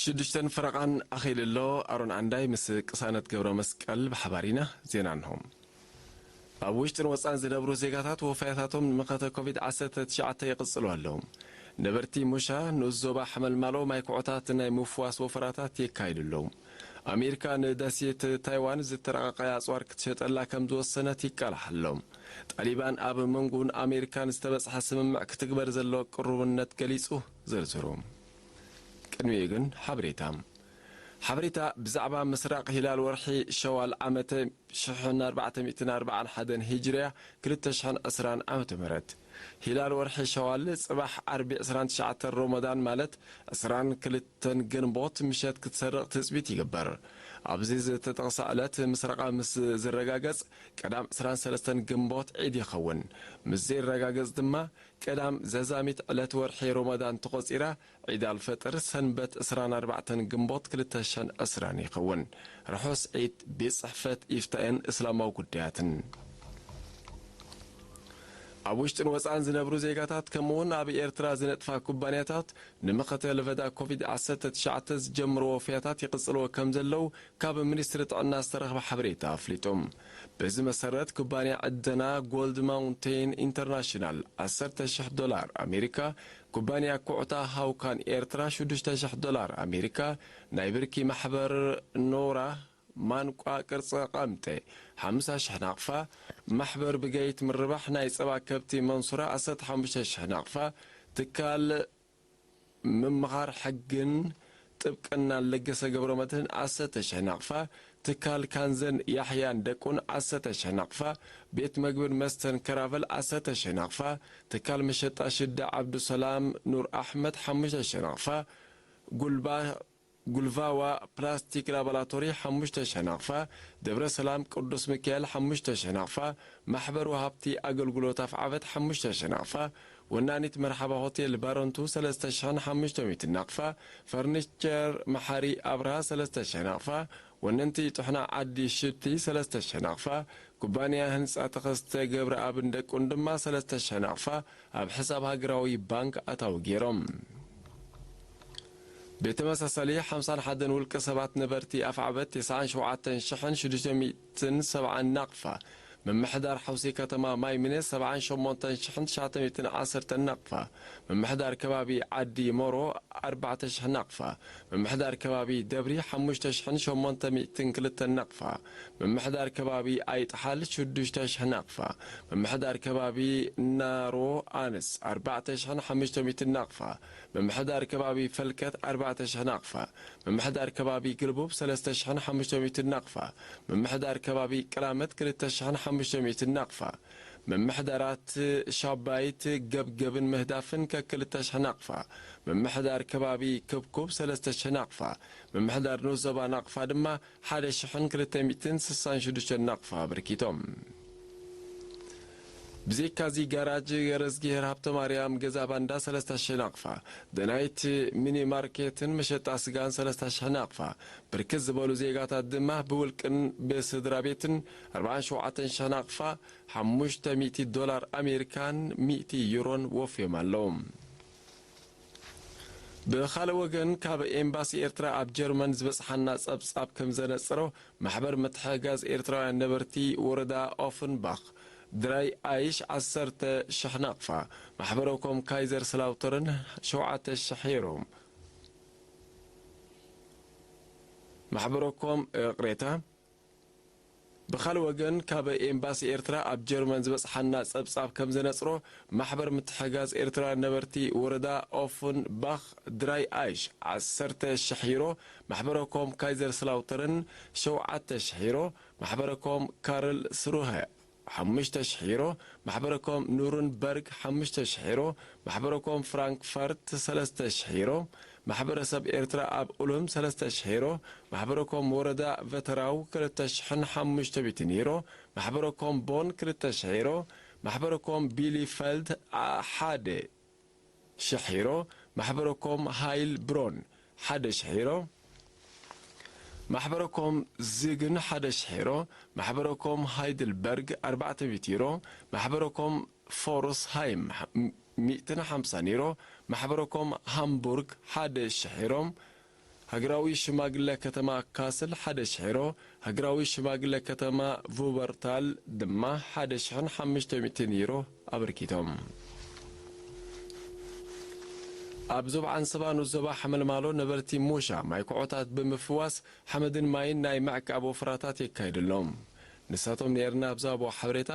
ሽዱሽተን ፈረቓን ኣኺሉ ኣሎ። ኣሮን ዓንዳይ ምስ ቅሳነት ገብረ መስቀል ብሓባር ኢና። ዜና እንሆ። ኣብ ውሽጥን ወጻን ዝነብሩ ዜጋታት ወፋያታቶም ንምኸተ ኮቪድ ዓሰርተ ትሽዓተ ይቕጽሉ ኣለዉ። ነበርቲ ሙሻ ንኡስ ዞባ ሓመልማሎ ማይ ኩዖታት ናይ ምፍዋስ ወፈራታት የካይዱ ኣለዉ። ኣሜሪካ ንደሴት ታይዋን ዝተረቐቐ ኣጽዋር ክትሸጠላ ከም ዝወሰነት ይቃላሕ ኣሎ። ጣሊባን ኣብ መንጎን ኣሜሪካን ዝተበጽሐ ስምምዕ ክትግበር ዘሎ ቅሩብነት ገሊጹ። ዝርዝሩ ቅድሚኡ ግን ሓበሬታ። ሓበሬታ ብዛዕባ ምስራቕ ሂላል ወርሒ ሸዋል ዓመተ ሽሕን ኣርባዕተ ሚእትን ኣርባዓን ሓደን ሂጅርያ ክልተ ሽሕን ዕስራን ዓመተ ምህረት። ሂላል ወርሒ ሸዋል ጽባሕ ዓርቢ ዕስራን ትሽዓተን ሮመዳን ማለት ዕስራን ክልተን ግንቦት ምሸት ክትሰርቕ ትጽቢት ይግበር። ኣብዚ ዝተጠቕሰ ዕለት ምስረቓ ምስ ዝረጋገጽ ቀዳም ዕስራን ሰለስተን ግንቦት ዒድ ይኸውን። ምስ ዘይረጋገጽ ድማ ቀዳም ዘዛሚት ዕለት ወርሒ ሮመዳን ተቖጺራ ዒድ ኣልፈጥር ሰንበት ዕስራን ኣርባዕተን ግንቦት ክልተ ሽሕን ዕስራን ይኸውን። ርሑስ ዒድ። ቤት ጽሕፈት ኢፍታእን እስላማዊ ጉዳያትን። ኣብ ውሽጥን ወጻእን ዝነብሩ ዜጋታት ከምኡውን ኣብ ኤርትራ ዝነጥፋ ኩባንያታት ንመኸተ ለበዳ ኮቪድ ዓሰርተ ትሽዓተ ዝጀምርዎ ወፍያታት ይቕጽልዎ ከም ዘለዉ ካብ ሚኒስትሪ ጥዕና ዝተረኽበ ሓበሬታ ኣፍሊጡ። በዚ መሰረት ኩባንያ ዕደና ጎልድ ማውንቴን ኢንተርናሽናል ዓሰርተ ሽሕ ዶላር ኣሜሪካ፣ ኩባንያ ኩዕታ ሃውካን ኤርትራ ሽዱሽተ ሽሕ ዶላር ኣሜሪካ፣ ናይ ብርኪ ማሕበር ኖራ ማንቋ ቅርጸ ቐምጠ ሓምሳ ሽሕ ናቕፋ፣ ማሕበር ብገይት ምርባሕ ናይ ጸባ ከብቲ መንሱራ ዓሰርተ ሓሙሽተ ሽሕ ናቕፋ፣ ትካል ምምኻር ሕግን ጥብቅናን ለገሰ ገብረመድህን ዓሰርተ ሽሕ ናቕፋ፣ ትካል ካንዘን ያሕያን ደቁን ዓሰርተ ሽሕ ናቕፋ፣ ቤት መግብን መስተን ከራቨል ዓሰርተ ሽሕ ናቕፋ፣ ትካል መሸጣ ሽዳ ዓብዱሰላም ኑር ኣሕመድ ሓሙሽተ ሽሕ ናቕፋ፣ ጉልባ ጉልቫዋ ፕላስቲክ ላቦራቶሪ ሓሙሽተ ሽሕ ናቕፋ፣ ደብረ ሰላም ቅዱስ ሚካኤል ሓሙሽተ ሽሕ ናቕፋ፣ ማሕበር ወሃብቲ ኣገልግሎት ኣፍዓበት ሓሙሽተ ሽሕ ናቕፋ፣ ወናኒት መርሓባ ሆቴል ባረንቱ ሰለስተ ሽሕን ሓሙሽተ ሚእትን ናቕፋ፣ ፈርኒቸር መሓሪ ኣብርሃ ሰለስተ ሽሕ ናቕፋ፣ ወነንቲ ጥሕና ዓዲ ሽቲ ሰለስተ ሽሕ ናቕፋ፣ ኩባንያ ህንጻ ተኸስተ ገብረኣብን ደቁን ድማ ሰለስተ ሽሕ ናቕፋ ኣብ ሕሳብ ሃገራዊ ባንክ ኣታዊ ገይሮም። ብተመሳሳሊ ሓምሳን ሓደን ውልቀ ሰባት ነበርቲ ኣፍዓበት ተስዓን ሸውዓተን ሽሕን ሽዱሽተ ሚእትን ሰብዓን ናቕፋ፣ ምምሕዳር ሓውሲ ከተማ ማይ ምነ ሰብዓን ሸሞንተን ሽሕን ትሽዓተ ሚእትን ዓሰርተን ናቕፋ፣ ምምሕዳር ከባቢ ዓዲ ሞሮ ኣርባዕተ ሽሕ ናቕፋ፣ ምምሕዳር ከባቢ ደብሪ ሓሙሽተ ሽሕን ሸሞንተ ሚእትን ክልተን ናቕፋ፣ ምምሕዳር ከባቢ ኣይጥሓል ሽዱሽተ ሽሕ ናቕፋ፣ ምምሕዳር ከባቢ ናሮ ኣንስ ኣርባዕተ ሽሕን ሓሙሽተ ሚእትን ናቕፋ፣ ምምሕዳር ከባቢ ፈልከት ኣርባዕተ ሽሕ ናቕፋ፣ ምምሕዳር ከባቢ ግልቡብ ሰለስተ ሽሕን ሓሙሽተ ሚእትን ናቕፋ፣ ምምሕዳር ከባቢ ቅላመት ክልተ ሽሕን ሓሙሽተ ሚእትን ናቕፋ፣ ምምሕዳራት ሻባይት ገብገብን ምህዳፍን ከክልተ ሽሕ ናቕፋ፣ ምምሕዳር ከባቢ ክብኩብ ሰለስተ ሽሕ ናቕፋ፣ ምምሕዳር ንኡስ ዞባ ናቕፋ ድማ ሓደ ሽሕን ክልተ ሚእትን ስሳን ሽዱሽተን ናቕፋ ኣበርኪቶም። ብዘይካዚ ጋራጅ ገረዝጊሄር ሃብተ ማርያም ገዛ ባንዳ ሰለስተ ሽሕ ናቕፋ፣ ደናይት ሚኒ ማርኬትን መሸጣ ስጋን ሰለስተ ሽሕ ናቕፋ፣ ብርክት ዝበሉ ዜጋታት ድማ ብውልቅን ብስድራ ቤትን ኣርባዓን ሸውዓተን ሽሕ ናቕፋ፣ ሓሙሽተ ሚእቲ ዶላር ኣሜሪካን ሚእቲ ዩሮን ወፍዮም ኣለዉ። ብኻልእ ወገን፣ ካብ ኤምባሲ ኤርትራ ኣብ ጀርመን ዝበጽሓና ጸብጻብ ከም ዘነጽሮ፣ ማሕበር ምትሕግጋዝ ኤርትራውያን ነበርቲ ወረዳ ኦፍንባኽ ድራይ ኣይሽ ዓሰርተ ሽሕ ናቕፋ፣ ማሕበረኮም ካይዘር ስላውተርን ሸውዓተ ሽሕ ዩሮ፣ ማሕበረኮም፣ ይቕሬታ፣ ብኻልእ ወገን፣ ካብ ኤምባሲ ኤርትራ ኣብ ጀርመን ዝበጽሓና ጸብጻብ ከም ዘነጽሮ፣ ማሕበር ምትሕግጋዝ ኤርትራውያን ነበርቲ ወረዳ ኦፍንባኽ ድራይ ኣይሽ ዓሰርተ ሽሕ ዩሮ፣ ማሕበረኮም ካይዘር ስላውተርን ሸውዓተ ሽሕ ዩሮ፣ ማሕበረኮም ካርል ስሩሀ ሓሙሽተ ሽሕ ዩሮ፣ ማሕበረኮም ኑርንበርግ ሓሙሽተ ሽሕ ዩሮ፣ ማሕበረኮም ፍራንክፈርት ሰለስተ ሽሕ ዩሮ፣ ማሕበረሰብ ኤርትራ ኣብ ኡሉም ሰለስተ ሽሕ ዩሮ፣ ማሕበረኮም ወረዳ ቨተራው ክልተ ሽሕን ሓሙሽተ ሚእትን ዩሮ፣ ማሕበረኮም ቦን ክልተ ሽሕ ዩሮ፣ ማሕበረኮም ቢሊፈልድ ሓደ ሽሕ ዩሮ፣ ማሕበረኮም ሃይል ብሮን ሓደ ሽሕ ዩሮ፣ ማሕበረኮም ዝግን ሓደ ሽሕ ዩሮ፣ ማሕበረኮም ሃይድልበርግ ኣርባዕተ ሚእቲ ዩሮ፣ ማሕበረኮም ፎርስሃይም ሚእትን ሓምሳን ዩሮ፣ ማሕበረኮም ሃምቡርግ ሓደ ሽሕ ዩሮ፣ ሃገራዊ ሽማግለ ከተማ ካስል ሓደ ሽሕ ዩሮ፣ ሃገራዊ ሽማግለ ከተማ ቩበርታል ድማ ሓደ ሽሕን ሓሙሽተ ሚእትን ዩሮ ኣበርኪቶም። ኣብ ዞባ ዓንሰባ ንኡስ ዞባ ሓመልማሎ ነበርቲ ሞሻ ማይ ኩዖታት ብምፍዋስ ሓመድን ማይን ናይ ምዕቃብ ወፍራታት የካይዱ ኣለዉ። ንሳቶም ንኤርና ኣብ ዝሃብዎ ሓበሬታ፣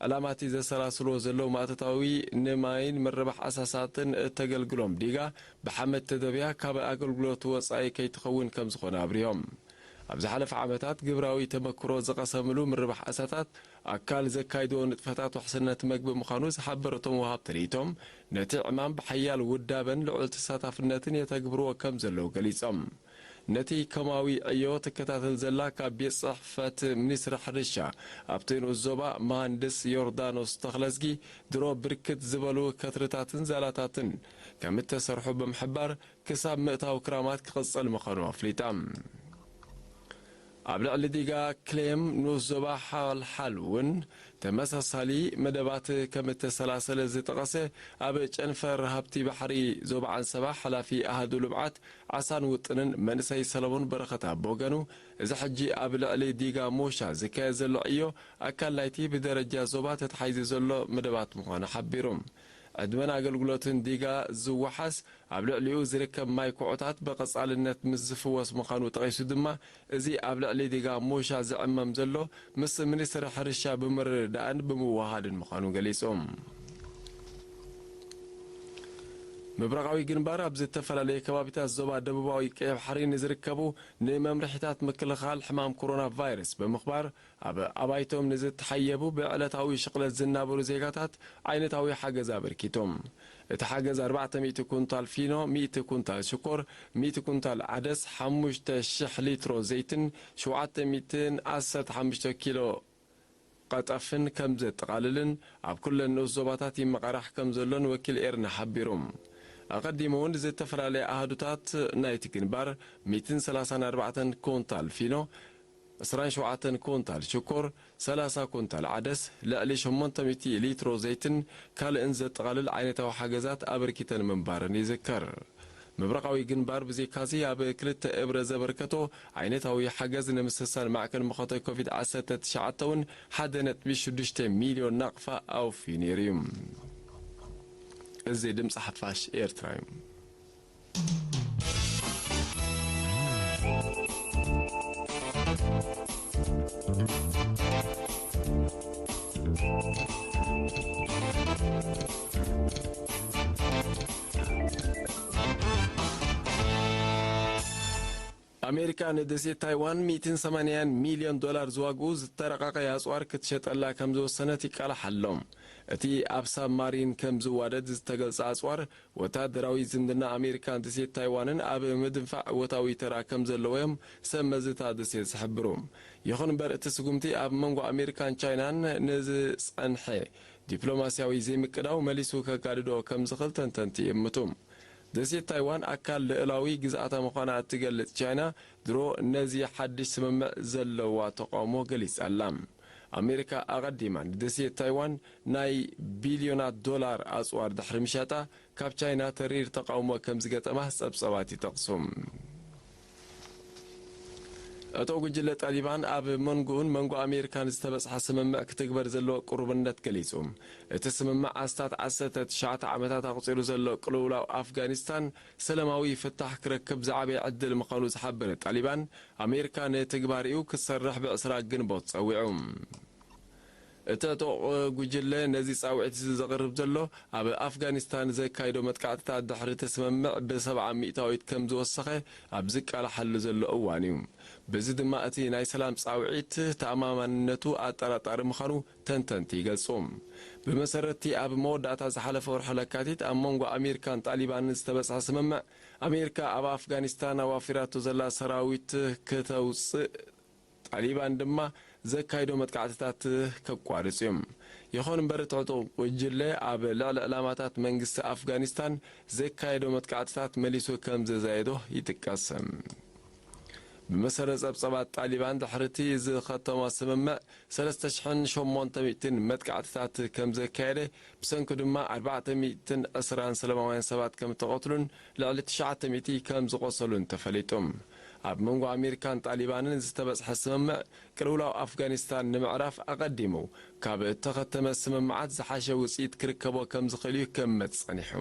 ዕላማ እቲ ዘሰላስልዎ ዘለዉ ማእቶታዊ ንማይን ምርባሕ ኣሳሳትን እተገልግሎም ዲጋ ብሓመድ ተደብያ ካብ ኣገልግሎት ወጻኢ ከይትኸውን ከም ዝኾነ ኣብሪሆም። ኣብ ዝሓለፈ ዓመታት ግብራዊ ተመክሮ ዝቐሰምሉ ምርባሕ ኣሳታት ኣካል ዘካይድዎ ንጥፈታት ውሕስነት መግቢ ምዃኑ ዝሓበሩ እቶም ወሃብቲ ርእይቶም፣ ነቲ ዕማም ብሓያል ውዳበን ልዑል ተሳታፍነትን የተግብርዎ ከም ዘለዉ ገሊጾም። ነቲ ኮማዊ ዕዮ ትከታተል ዘላ ካብ ቤት ጽሕፈት ሚኒስትሪ ሕርሻ ኣብቲ ንኡስ ዞባ መሃንድስ ዮርዳኖስ ተኽለዝጊ፣ ድሮ ብርክት ዝበሉ ከትርታትን ዛላታትን ከም እተሰርሑ ብምሕባር፣ ክሳብ ምእታው ክራማት ክቕጽል ምዃኑ ኣፍሊጣ። ኣብ ልዕሊ ዲጋ ክሌም ንኡስ ዞባ ሓልሓል እውን ተመሳሳሊ መደባት ከም እተሰላሰለ ዝጠቐሰ ኣብ ጨንፈር ሃብቲ ባሕሪ ዞባ ዓንሰባ ሓላፊ ኣሃዱ ልምዓት ዓሳን ውጥንን መንእሰይ ሰለሞን በረኸት ኣብ ወገኑ፣ እዚ ሕጂ ኣብ ልዕሊ ዲጋ ሞሻ ዝካየድ ዘሎ ዕዮ ኣካል ናይቲ ብደረጃ ዞባ ተታሒዙ ዘሎ መደባት ምዃኑ ሓቢሩ። ዕድመን ኣገልግሎትን ዲጋ ዝወሓስ ኣብ ልዕሊኡ ዝርከብ ማይ ኩዖታት ብቐጻልነት ምስ ዝፍወስ ምዃኑ ጠቒሱ ድማ፣ እዚ ኣብ ልዕሊ ዲጋ ሞሻ ዝዕመም ዘሎ ምስ ሚኒስትሪ ሕርሻ ብምርድዳእን ብምውሃድን ምዃኑ ገሊጹ። ምብራቓዊ ግንባር ኣብ ዝተፈላለየ ከባቢታት ዞባ ደቡባዊ ቀይሕ ባሕሪ ንዝርከቡ ንመምርሒታት ምክልኻል ሕማም ኮሮና ቫይረስ ብምኽባር፣ ኣብ ኣባይቶም ንዝተሓየቡ ብዕለታዊ ሽቕለት ዝናበሩ ዜጋታት ዓይነታዊ ሓገዝ ኣበርኪቶም። እቲ ሓገዝ ኣርባዕተ ሚእቲ ኩንታል ፊኖ፣ ሚእቲ ኩንታል ሽኮር፣ ሚእቲ ኩንታል ዓደስ፣ ሓሙሽተ ሽሕ ሊትሮ ዘይትን ሸውዓተ ሚእትን ዓሰርተ ሓሙሽተ ኪሎ ቀጠፍን ከም ዘጠቓልልን ኣብ ኩለን ንኡስ ዞባታት ይመቓራሕ ከም ዘሎን ወኪል ኤርና ሓቢሩ። ኣቐዲሙ እውን ዝተፈላለያ ኣሃዱታት ናይቲ ግንባር ሚእትን ሰላሳን ኣርባዕተን ኩንታል ፊኖ፣ ዕስራን ሸውዓተን ኩንታል ሽኮር፣ ሰላሳ ኩንታል ዓደስ፣ ልዕሊ ሸሞንተ ሚእቲ ሊትሮ ዘይትን ካልእን ዘጠቓልል ዓይነታዊ ሓገዛት ኣበርኪተን ምንባረን ይዝከር። ምብራቓዊ ግንባር ብዘይካዚ ኣብ ክልተ እብረ ዘበርከቶ ዓይነታዊ ሓገዝ ንምስሳን ማዕከን መኸተ ኮቪድ ዓሰርተ ትሽዓተ እውን ሓደ ነጥቢ ሽዱሽተ ሚልዮን ናቕፋ ኣውፊዩ ነይሩ እዩ። እዚ ድምፂ ሓፋሽ ኤርትራ እዩ። ኣሜሪካ ንደሴት ታይዋን ሚእትን ሰማንያን ሚልዮን ዶላር ዝዋግኡ ዝተረቐቐ ኣጽዋር ክትሸጠላ ከም ዝወሰነት ይቃላሕ ኣሎ። እቲ ኣብ ሳብማሪን ከም ዝዋደድ ዝተገልጸ ኣጽዋር፣ ወታደራዊ ዝምድና ኣሜሪካን ደሴት ታይዋንን ኣብ ምድንፋዕ እወታዊ ተራ ከም ዘለዎ'ዮም ሰብ መዝታ ደሴት ዝሕብሩ። ይኹን እምበር፣ እቲ ስጉምቲ ኣብ መንጎ ኣሜሪካን ቻይናን ንዝጸንሐ ዲፕሎማስያዊ ዘይምቅዳው መሊሱ ከጋድዶ ከም ዝኽእል ተንተንቲ ይእምቱ። ደሴት ታይዋን ኣካል ልኡላዊ ግዝኣታ ምዃና እትገልጽ ቻይና፣ ድሮ ነዚ ሓድሽ ስምምዕ ዘለዋ ተቓውሞ ገሊጻ ኣላ። ኣሜሪካ ኣቐዲማ ንደሴት ታይዋን ናይ ቢልዮናት ዶላር ኣጽዋር ድሕሪ ምሻጣ፣ ካብ ቻይና ተሪር ተቓውሞ ከም ዝገጠማ ጸብጸባት ይጠቕሱ። እቶ ጉጅለ ጣሊባን ኣብ መንጎኡን መንጎ ኣሜሪካን ዝተበጽሐ ስምምዕ ክትግበር ዘለዎ ቅሩብነት ገሊጹ። እቲ ስምምዕ ኣስታት ዓሰርተ ትሽዓተ ዓመታት ኣቑጺሩ ዘሎ ቅልውላው ኣፍጋኒስታን ሰላማዊ ፍታሕ ክረክብ ዝዓበየ ዕድል ምዃኑ ዝሓበረ ጣሊባን፣ ኣሜሪካ ንትግባሪኡ ክትሰርሕ ብዕስራ ግንቦት ጸዊዑ። እቲ ዕጡቕ ጉጅለ ነዚ ጻውዒት እዚ ዘቕርብ ዘሎ፣ ኣብ ኣፍጋኒስታን ዘካይዶ መጥቃዕትታት ድሕሪ እቲ ስምምዕ ብሰብዓ ሚእታዊት ከም ዝወሰኸ ኣብ ዝቃላሓሉ ዘሎ እዋን እዩ። በዚ ድማ እቲ ናይ ሰላም ጻውዒት ተኣማማንነቱ ኣጠራጣሪ ምዃኑ ተንተንቲ ይገልጹ። ብመሰረት'ቲ ኣብ መወዳእታ ዝሓለፈ ወርሒ ለካቲት ኣብ መንጎ ኣሜሪካን ጣሊባንን ዝተበጽሐ ስምምዕ፣ ኣሜሪካ ኣብ ኣፍጋኒስታን ኣዋፊራቶ ዘላ ሰራዊት ከተውጽእ፣ ጣሊባን ድማ ዘካይዶ መጥቃዕትታት ከቋርጽ እዩ። ይኹን እምበር፣ እቲ ዕጡቕ ጉጅለ ኣብ ልዕሊ ዕላማታት መንግስቲ ኣፍጋኒስታን ዘካየዶ መጥቃዕትታት መሊሱ ከም ዘዛየዶ ይጥቀስ። ብመሰረት ጸብጸባት ጣሊባን፣ ድሕሪ እቲ ዝኸተሞ ስምምዕ ሰለስተ ሽሕን ሸሞንተ ሚእትን መጥቃዕትታት ከም ዘካየደ፣ ብሰንኩ ድማ ኣርባዕተ ሚእትን ዕስራን ሰላማውያን ሰባት ከም እተቐትሉን ልዕሊ ትሽዓተ ሚእቲ ከም ዝቖሰሉን ተፈሊጡ። ኣብ መንጎ ኣሜሪካን ጣሊባንን ዝተበጽሐ ስምምዕ፣ ቅልውላው ኣፍጋኒስታን ንምዕራፍ ኣቐዲሙ ካብ እተኸተመ ስምምዓት ዝሓሸ ውጽኢት ክርከቦ ከም ዝኽእል እዩ ክእመት ጸኒሑ።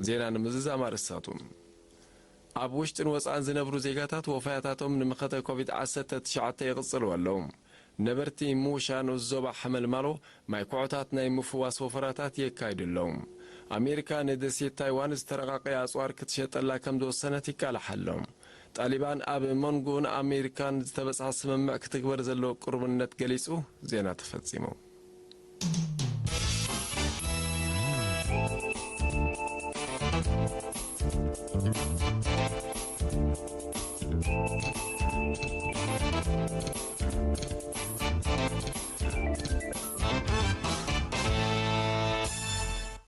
ዜና ንምዝዛም ኣርእስታቱ። ኣብ ውሽጥን ወጻእን ዝነብሩ ዜጋታት ወፈያታቶም ንምኸተ ኮቪድ ዓሰርተ ትሽዓተ ይቕጽልዎ ኣለዉ። ነበርቲ ሙሻ ንኡስ ዞባ ሓመልማሎ ማይ ኩዖታት ናይ ምፍዋስ ወፈራታት የካይዱ ኣለዉ። ኣሜሪካ ንደሴት ታይዋን ዝተረቓቐየ ኣጽዋር ክትሸጠላ ከም ዝወሰነት ይቃላሕ ኣሎ። ጣሊባን ኣብ መንጎኡን ኣሜሪካን ዝተበጽሐ ስምምዕ ክትግበር ዘለዎ ቅሩብነት ገሊጹ። ዜና ተፈጺሙ።